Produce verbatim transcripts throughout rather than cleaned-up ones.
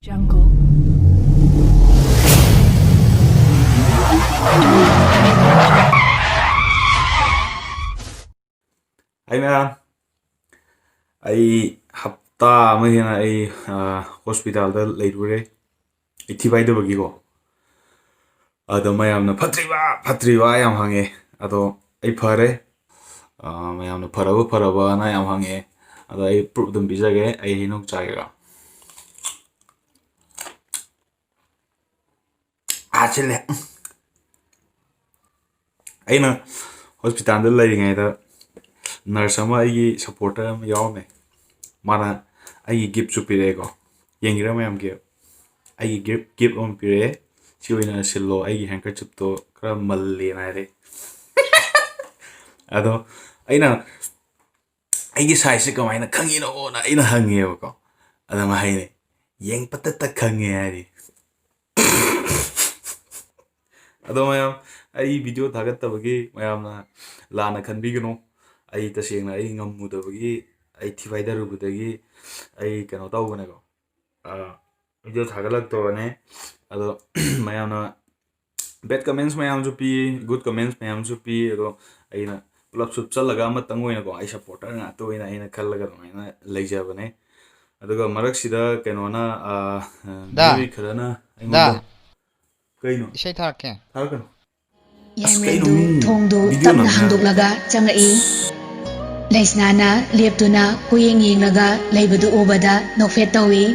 Jungle. ꯑꯩ ꯃꯌꯥꯝ, ꯑꯩ ꯍꯞꯇꯥ ꯑꯃ ꯍꯦꯟꯅ ꯑꯩ ꯍꯣꯁꯄꯤꯇꯥꯜꯗ ꯂꯩꯔꯨꯔꯦ, ꯑꯩ ꯊꯤ ꯐꯥꯏꯗꯕꯒꯤꯀꯣ꯫ ꯑꯗꯣ ꯃꯌꯥꯝꯅ "ꯐꯠꯇ꯭ꯔꯤꯕ, ꯐꯠꯇ꯭ꯔꯤꯕ?" ꯌꯥꯝ ꯍꯪꯉꯦ꯫ ꯑꯗꯣ ꯑꯩ ꯐꯔꯦ꯫ ꯃꯌꯥꯝꯅ "ꯐꯔꯕ, ꯐꯔꯕꯅ?" ꯌꯥꯝ ꯍꯪꯉꯦ꯫ ꯑꯗꯣ ꯑꯩ ꯄ꯭ꯔꯨꯞ ꯑꯗꯨꯝ ꯄꯤꯖꯒꯦ꯫ ꯑꯩ ꯍꯩꯅꯧ ꯆꯥꯒꯦꯀꯣ꯫ ꯑꯥ, ꯆꯤꯜꯂꯦ꯫ ꯑꯩꯅ ꯍꯣꯁꯄꯤꯇꯥꯜꯗ ꯂꯩꯔꯤꯉꯩꯗ ꯅꯔꯁ ꯑꯃ, ꯑꯩꯒꯤ ꯁꯞꯄꯣꯔꯇꯔ ꯑꯃ ꯌꯥꯎꯔꯝꯃꯦ꯫ ꯃꯥꯅ ꯑꯩꯒꯤ ꯒꯤꯐꯁꯨ ꯄꯤꯔꯛꯑꯦꯀꯣ꯫ ꯌꯦꯡꯒꯦꯔꯥ ꯃꯌꯥꯝꯒꯤ? ꯑꯩꯒꯤ ꯒꯤꯐ, ꯒꯤꯐ ꯑꯃ ꯄꯤꯔꯛꯑꯦ꯫ "ꯁꯤ ꯑꯣꯏꯅ ꯁꯤꯜꯂꯣ, ꯑꯩꯒꯤ ꯍꯦꯡꯀꯔꯆꯤꯞꯇꯣ ꯈꯔ ꯃꯜꯂꯦꯅ" ꯍꯥꯏꯔꯛꯑꯦ꯫ ꯑꯗꯣ ꯑꯩꯅ "ꯑꯩꯒꯤ ꯁꯥꯏꯖꯁꯦ ꯀꯃꯥꯏꯅ ꯈꯪꯉꯤꯅꯣꯅ" ꯑꯩꯅ ꯍꯪꯉꯦꯕꯀꯣ꯫ ꯑꯗ ꯃꯥ ꯍꯥꯏꯅꯦ, "ꯌꯦꯡꯕꯇꯇ ꯈꯪꯉꯦ" ꯍꯥꯏꯔꯤ꯫ ꯑꯗꯣ ꯃꯌꯥꯝ, ꯑꯩ ꯚꯤꯗꯤꯑꯣ ꯊꯥꯒꯠꯇꯕꯒꯤ ꯃꯌꯥꯝꯅ ꯂꯥꯟꯅ ꯈꯟꯕꯤꯒꯅꯨ꯫ ꯑꯩ ꯇꯁꯦꯡꯅ ꯑꯩ ꯉꯝꯃꯨꯗꯕꯒꯤ, ꯑꯩ ꯊꯤꯐꯥꯏꯗꯔꯨꯕꯗꯒꯤ ꯑꯩ ꯀꯩꯅꯣ ꯇꯧꯕꯅꯦꯀꯣ, ꯚꯤꯗꯤꯑꯣ ꯊꯥꯒꯠꯂꯛꯇꯕꯅꯦ꯫ ꯑꯗꯣ ꯃꯌꯥꯝꯅ ꯕꯦꯠ ꯀꯃꯦꯟꯁ ꯃꯌꯥꯝꯁꯨ ꯄꯤ, ꯒꯨꯗ ꯀꯃꯦꯟꯁ ꯃꯌꯥꯝꯁꯨ ꯄꯤ꯫ ꯑꯗꯣ ꯑꯩꯅ ꯄꯨꯂꯞ ꯁꯨꯞꯆꯜꯂꯒ ꯑꯃꯇꯪ ꯑꯣꯏꯅꯀꯣ, ꯑꯩ ꯁꯞꯄꯣꯔꯇꯔ ꯉꯥꯛꯇ ꯑꯣꯏꯅ ꯑꯩꯅ ꯈꯜꯂꯒ ꯑꯗꯨꯃꯥꯏꯅ ꯂꯩꯖꯕꯅꯦ꯫ ꯑꯗꯨꯒ ꯃꯔꯛꯁꯤꯗ ꯀꯩꯅꯣꯅ, ꯑ, ꯗꯥ꯫ ꯃꯤꯑꯣꯏ ꯈꯔꯅ ꯑꯩꯉꯣꯟꯗ ꯗꯥ꯫ ꯀꯩꯅꯣ? ꯏꯁꯩ ꯊꯥꯔꯛꯀꯦ꯫ ꯊꯥꯔꯛꯀꯅꯨ꯫ ꯌꯥꯏꯃꯔꯦꯟꯗꯨ ꯊꯣꯡꯗꯨ ꯇꯞꯅ ꯍꯥꯡꯗꯣꯛꯂꯒ ꯆꯪꯉꯛꯏ꯫ ꯂꯩꯁꯅꯥꯅ ꯂꯦꯞꯇꯨꯅ ꯀꯣꯌꯦꯡ ꯌꯦꯡꯂꯒ ꯂꯩꯕꯗꯨ ꯎꯕꯗ ꯅꯣꯛꯐꯦꯠ ꯇꯧꯏ꯫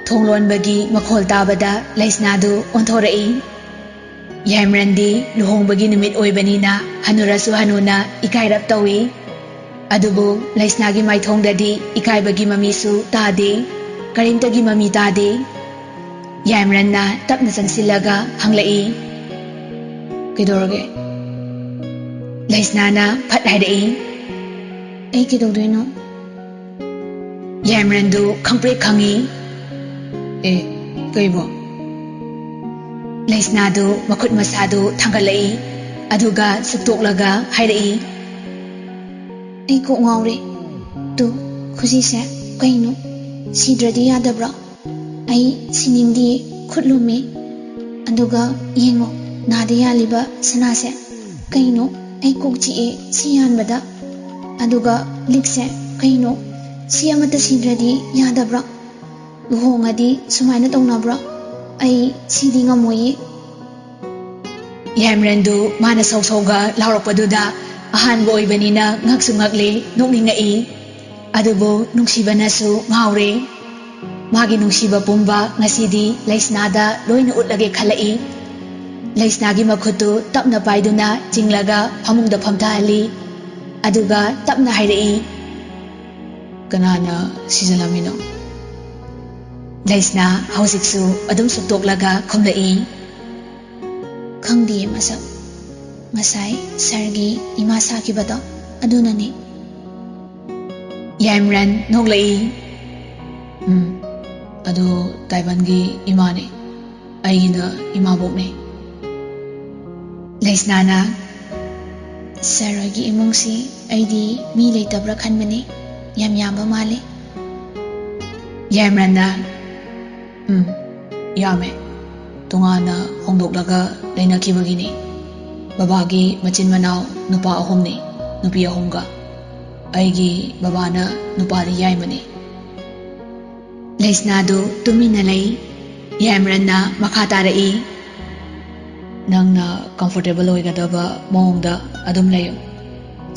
ꯊꯣꯡ ꯂꯣꯟꯕꯒꯤ ꯃꯈꯣꯜ ꯇꯥꯕꯗ ꯂꯩꯁꯅꯥꯗꯨ ꯑꯣꯟꯊꯣꯔꯛꯏ꯫ ꯌꯥꯏꯃꯔꯦꯟꯗꯤ ꯂꯨꯍꯣꯡꯕꯒꯤ ꯅꯨꯃꯤꯠ ꯑꯣꯏꯕꯅꯤꯅ ꯍꯅꯨꯔꯁꯨ ꯍꯅꯨꯅ ꯏꯀꯥꯏꯔꯞ ꯇꯧꯏ꯫ ꯑꯗꯨꯕꯨ ꯂꯩꯁꯅꯥꯒꯤ ꯃꯥꯏꯊꯣꯡꯗꯗꯤ ꯏꯀꯥꯏꯕꯒꯤ ꯃꯃꯤꯁꯨ ꯇꯥꯗꯦ, ꯀꯔꯤꯝꯇꯒꯤ ꯃꯃꯤ ꯇꯥꯗꯦ꯫ ꯌꯥꯏꯃꯔꯟꯅ ꯇꯞꯅ ꯆꯪꯁꯤꯜꯂꯒ ꯍꯪꯂꯛꯏ, "ꯀꯩꯗꯧꯔꯒꯦ?" ꯂꯩꯁꯅꯥꯅ ꯐꯠ ꯍꯥꯏꯔꯛꯏ, "ꯑꯩ ꯀꯩꯗꯧꯗꯣꯏꯅꯣ?" ꯌꯥꯏꯃꯔꯟꯗꯨ ꯈꯪꯄ꯭ꯔꯦꯛ ꯈꯪꯏ꯫ "ꯑꯦ, ꯀꯩꯕꯣ?" ꯂꯩꯁꯅꯥꯗꯨ ꯃꯈꯨꯠ ꯃꯁꯥꯗꯨ ꯊꯥꯡꯒꯠꯂꯛꯏ, ꯑꯗꯨꯒ ꯁꯨꯛꯇꯣꯛꯂꯒ ꯍꯥꯏꯔꯛꯏ, "ꯑꯩ ꯀꯣꯛ ꯉꯥꯎꯔꯦ꯫ ꯇꯨ, ꯈꯨꯖꯤꯁꯦ ꯀꯩꯅꯣ? ꯁꯤꯗ꯭ꯔꯗꯤ ꯌꯥꯗꯕ꯭ꯔꯣ?" ꯑꯩ ꯁꯤꯅꯤꯡꯗꯤꯌꯦ, ꯈꯨꯠ ꯂꯨꯝꯃꯤ꯫ ꯑꯗꯨꯒ ꯌꯦꯡꯉꯣ, ꯅꯥꯗ ꯌꯥꯜꯂꯤꯕ ꯁꯅꯥꯁꯦ꯫ ꯀꯩꯅꯣ, ꯑꯩ ꯀꯣꯛ ꯆꯤꯛꯑꯦ ꯁꯤ ꯌꯥꯟꯕꯗ꯫ ꯑꯗꯨꯒ ꯂꯤꯛꯁꯦ, ꯀꯩꯅꯣ, ꯁꯤ ꯑꯃꯠꯇ ꯁꯤꯗ꯭ꯔꯗꯤ ꯌꯥꯗꯕ꯭ꯔꯣ? ꯂꯨꯍꯣꯡꯉꯗꯤ ꯁꯨꯃꯥꯏꯅ ꯇꯧꯅꯕ꯭ꯔꯣ? ꯑꯩ ꯁꯤꯗꯤ ꯉꯝꯃꯣꯏꯌꯦ꯫ ꯌꯥꯏꯃꯔꯟꯗꯨ ꯃꯥꯅ ꯁꯧ ꯁꯧꯒ ꯂꯥꯎꯔꯛꯄꯗꯨꯗ ꯑꯍꯥꯟꯕ ꯑꯣꯏꯕꯅꯤꯅ ꯉꯛꯁꯨ ꯉꯛꯂꯦ, ꯅꯣꯛꯅꯤꯡꯉꯛꯏ꯫ ꯑꯗꯨꯕꯨ ꯅꯨꯡꯁꯤꯕꯅꯁꯨ ꯉꯥꯎꯔꯦ꯫ ꯃꯥꯒꯤ ꯅꯨꯡꯁꯤꯕ ꯄꯨꯝꯕ ꯉꯁꯤꯗꯤ ꯂꯩꯁꯅꯥꯗ ꯂꯣꯏꯅ ꯎꯠꯂꯒꯦ ꯈꯜꯂꯛꯏ꯫ ꯂꯩꯁꯅꯥꯒꯤ ꯃꯈꯨꯠꯇꯨ ꯇꯞꯅ ꯄꯥꯏꯗꯨꯅ ꯆꯤꯡꯂꯒ ꯐꯃꯨꯡꯗ ꯐꯝꯊꯍꯜꯂꯤ꯫ ꯑꯗꯨꯒ ꯇꯞꯅ ꯍꯥꯏꯔꯛꯏ, "ꯀꯅꯥꯅ ꯁꯤꯖꯤꯜꯂꯝꯃꯤꯅꯣ?" ꯂꯩꯁꯅꯥ ꯍꯧꯖꯤꯛꯁꯨ ꯑꯗꯨꯝ ꯁꯨꯛꯇꯣꯛꯂꯒ ꯈꯨꯝꯂꯛꯏ, "ꯈꯪꯗꯤꯌꯦ ꯃꯁꯛ꯫ ꯉꯁꯥꯏ ꯁꯥꯔꯒꯤ ꯏꯃꯥ ꯁꯥꯈꯤꯕꯗꯣ, ꯑꯗꯨꯅꯅꯦ꯫" ꯌꯥꯏꯃꯔꯟ ꯅꯣꯛꯂꯛꯏ, "ꯎꯝ, ꯑꯗꯨ ꯇꯥꯏꯕꯟꯒꯤ ꯏꯃꯥꯅꯦ꯫ ꯑꯩꯒꯤꯅ ꯏꯃꯥꯕꯣꯛꯅꯦ꯫" ꯂꯩꯁꯅꯥꯅ, "ꯁꯥꯔ ꯍꯣꯏꯒꯤ ꯏꯃꯨꯡꯁꯤ ꯑꯩꯗꯤ ꯃꯤ ꯂꯩꯇꯕ꯭ꯔꯥ ꯈꯟꯕꯅꯦ, ꯌꯥꯝ ꯌꯥꯝꯕ ꯃꯥꯜꯂꯦ꯫" ꯌꯥꯏꯃꯔꯟꯅ, "ꯎꯝ, ꯌꯥꯝꯃꯦ꯫ ꯇꯣꯉꯥꯟꯅ ꯍꯣꯡꯗꯣꯛꯂꯒ ꯂꯩꯅꯈꯤꯕꯒꯤꯅꯤ꯫ ꯕꯕꯥꯒꯤ ꯃꯆꯤꯟ ꯃꯅꯥꯎ ꯅꯨꯄꯥ ꯑꯍꯨꯝꯅꯤ, ꯅꯨꯄꯤ ꯑꯍꯨꯝꯒ꯫ ꯑꯩꯒꯤ ꯕꯕꯥꯅ ꯅꯨꯄꯥꯗꯤ ꯌꯥꯏꯃꯅꯤ꯫" ꯂꯩꯁꯅꯥꯗꯨ ꯇꯨꯃꯤꯟꯅ ꯂꯩ꯫ ꯌꯥꯏꯃꯔꯟꯅ ꯃꯈꯥ ꯇꯥꯔꯛꯏ, "ꯅꯪꯅ ꯀꯝꯐꯣꯔꯇꯦꯕꯜ ꯑꯣꯏꯒꯗꯕ ꯃꯑꯣꯡꯗ ꯑꯗꯨꯝ ꯂꯩꯌꯨ꯫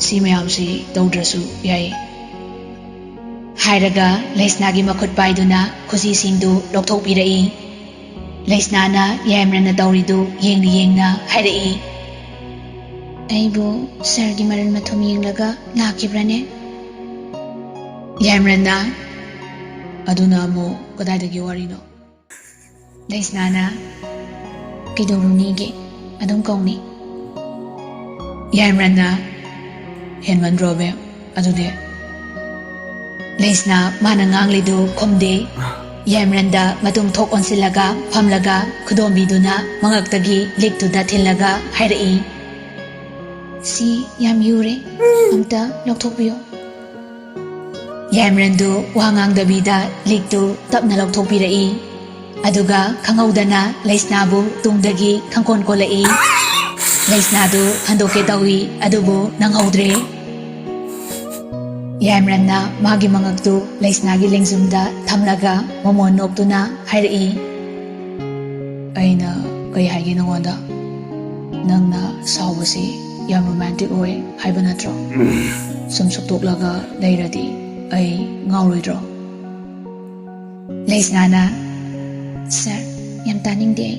ꯁꯤ ꯃꯌꯥꯝꯁꯤ ꯇꯧꯗ꯭ꯔꯁꯨ ꯌꯥꯏ꯫" ꯍꯥꯏꯔꯒ ꯂꯩꯁꯅꯥꯒꯤ ꯃꯈꯨꯠ ꯄꯥꯏꯗꯨꯅ ꯈꯨꯖꯤꯁꯤꯡꯗꯨ ꯂꯧꯊꯣꯛꯄꯤꯔꯛꯏ꯫ ꯂꯩꯁꯅꯥꯅ ꯌꯥꯏꯃꯔꯟꯅ ꯇꯧꯔꯤꯗꯨ ꯌꯦꯡꯅ ꯌꯦꯡꯅ ꯍꯥꯏꯔꯛꯏ, "ꯑꯩꯕꯨ ꯁꯥꯔꯒꯤ ꯃꯔꯟ ꯃꯊꯨꯝ ꯌꯦꯡꯂꯒ ꯂꯥꯛꯈꯤꯕ꯭ꯔꯅꯦ?" ꯌꯥꯏꯃꯔꯟꯅ, "ꯑꯗꯨꯅ ꯑꯃꯨꯛ ꯀꯗꯥꯏꯗꯒꯤ ꯋꯥꯔꯤꯅꯣ?" ꯂꯩꯁꯅꯥꯅ, "ꯀꯩꯗꯧꯔꯨꯅꯤꯒꯦ, ꯑꯗꯨꯝ ꯀꯧꯅꯤ꯫" ꯌꯥꯏꯃꯔꯟꯅ, "ꯍꯦꯟꯃꯟꯗ꯭ꯔꯣ ꯕꯦꯝ ꯑꯗꯨꯗꯤ?" ꯂꯩꯁꯅꯥ ꯃꯥꯅ ꯉꯥꯡꯂꯤꯗꯨ ꯈꯨꯝꯗꯦ꯫ ꯌꯥꯏꯃꯔꯟꯗ ꯃꯇꯨꯡ ꯊꯣꯛ ꯑꯣꯟꯁꯤꯜꯂꯒ ꯐꯝꯂꯒ ꯈꯨꯗꯣꯝꯕꯤꯗꯨꯅ ꯃꯉꯛꯇꯒꯤ ꯂꯤꯛꯇꯨꯗ ꯊꯤꯜꯂꯒ ꯍꯥꯏꯔꯛꯏ, "ꯁꯤ ꯌꯥꯝ ꯌꯨꯔꯦ, ꯑꯝꯇ ꯂꯧꯊꯣꯛꯄꯤꯌꯣ꯫" ꯌꯥꯏꯃꯔꯟꯗꯨ ꯋꯥ ꯉꯥꯡꯗꯕꯤꯗ ꯂꯤꯛꯇꯨ ꯇꯞꯅ ꯂꯧꯊꯣꯛꯄꯤꯔꯛꯏ꯫ ꯑꯗꯨꯒ ꯈꯪꯍꯧꯗꯅ ꯂꯩꯁꯅꯥꯕꯨ ꯇꯨꯡꯗꯒꯤ ꯈꯪꯀꯣꯟ ꯀꯣꯜꯂꯛꯏ꯫ ꯂꯩꯁꯅꯥꯗꯨ ꯍꯟꯗꯣꯛꯀꯦ ꯇꯧꯏ, ꯑꯗꯨꯕꯨ ꯅꯪꯍꯧꯗ꯭ꯔꯦ꯫ ꯌꯥꯏꯃꯔꯟꯅ ꯃꯥꯒꯤ ꯃꯉꯛꯇꯨ ꯂꯩꯁꯅꯥꯒꯤ ꯂꯦꯡꯖꯨꯝꯗ ꯊꯝꯂꯒ ꯃꯃꯣꯟ ꯅꯣꯛꯇꯨꯅ ꯍꯥꯏꯔꯛꯏ, "ꯑꯩꯅ ꯀꯩ ꯍꯥꯏꯒꯦ ꯅꯉꯣꯟꯗ? ꯅꯪꯅ ꯁꯥꯎꯕꯁꯤ ꯌꯥꯝ ꯔꯣꯃꯥꯟꯇꯤꯛ ꯑꯣꯏ ꯍꯥꯏꯕ ꯅꯠꯇ꯭ꯔꯣ? ꯁꯨꯝ ꯁꯨꯛꯇꯣꯛꯂꯒ ꯂꯩꯔꯗꯤ ꯑꯩ ꯉꯥꯎꯔꯣꯏꯗ꯭ꯔꯣ?" ꯂꯩꯁꯅꯥꯅ, "ꯁꯥꯔ, ꯌꯥꯝ ꯇꯥꯅꯤꯡꯗꯦ ꯑꯩ꯫"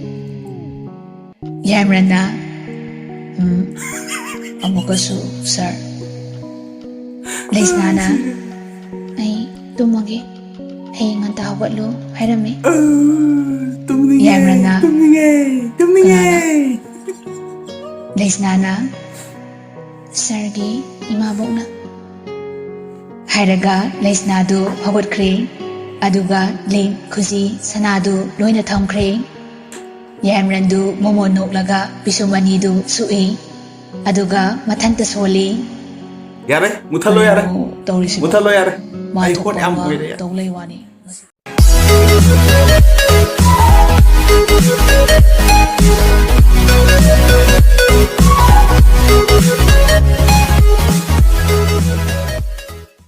ꯌꯥꯏꯃꯔꯟꯅ, "ꯎꯝ, ꯑꯃꯨꯛꯀꯁꯨ, ꯁꯥꯔ꯫" ꯂꯩꯁꯅꯥꯅ, "ꯑꯩ ꯇꯨꯝꯃꯒꯦ, ꯍꯌꯦꯡ ꯉꯟꯇꯥ ꯍꯧꯒꯠꯂꯨ" ꯍꯥꯏꯔꯝꯃꯤ꯫ ꯇꯨꯝꯅꯤꯡꯉꯦ, ꯌꯥꯏꯃꯔꯟꯅ, ꯇꯨꯝꯅꯤꯡꯉꯦ, ꯇꯨꯝꯅꯤꯡꯉꯦ꯫ ꯀꯅꯥꯅ? ꯂꯩꯁꯅꯥꯅ, "ꯁꯥꯔꯒꯤ ꯏꯃꯥꯕꯣꯛꯅ" ꯍꯥꯏꯔꯒ ꯂꯩꯁꯅꯥꯗꯨ ꯍꯧꯒꯠꯈ꯭ꯔꯦ꯫ ꯑꯗꯨꯒ ꯂꯤꯛ, ꯈꯨꯖꯤ, ꯁꯅꯥꯗꯨ ꯂꯣꯏꯅ ꯊꯝꯈ꯭ꯔꯦ꯫ ꯌꯥꯏꯃꯔꯟꯗꯨ ꯃꯣꯃꯣꯟ ꯅꯣꯛꯂꯒ ꯄꯤꯁꯨꯝ ꯑꯅꯤꯗꯨ ꯁꯨꯛꯏ꯫ ꯑꯗꯨꯒ ꯃꯊꯟꯇ ꯁꯣꯜꯂꯤ꯫ ꯌꯥꯔꯦ, ꯃꯨꯊꯠꯂꯣ, ꯌꯥꯔꯦ꯫ ꯀꯩꯅꯣ ꯇꯧꯔꯤꯁꯤꯕꯣ? ꯃꯨꯊꯠꯂꯣ, ꯌꯥꯔꯦ꯫ ꯃꯥ ꯑꯩ ꯊꯣꯛꯄ ꯍꯣꯠ ꯌꯥꯝ ꯑꯃ ꯀꯨꯏꯔꯦ, ꯌꯥꯔꯦ꯫ ꯇꯧ ꯂꯩ ꯋꯥꯅꯤ꯫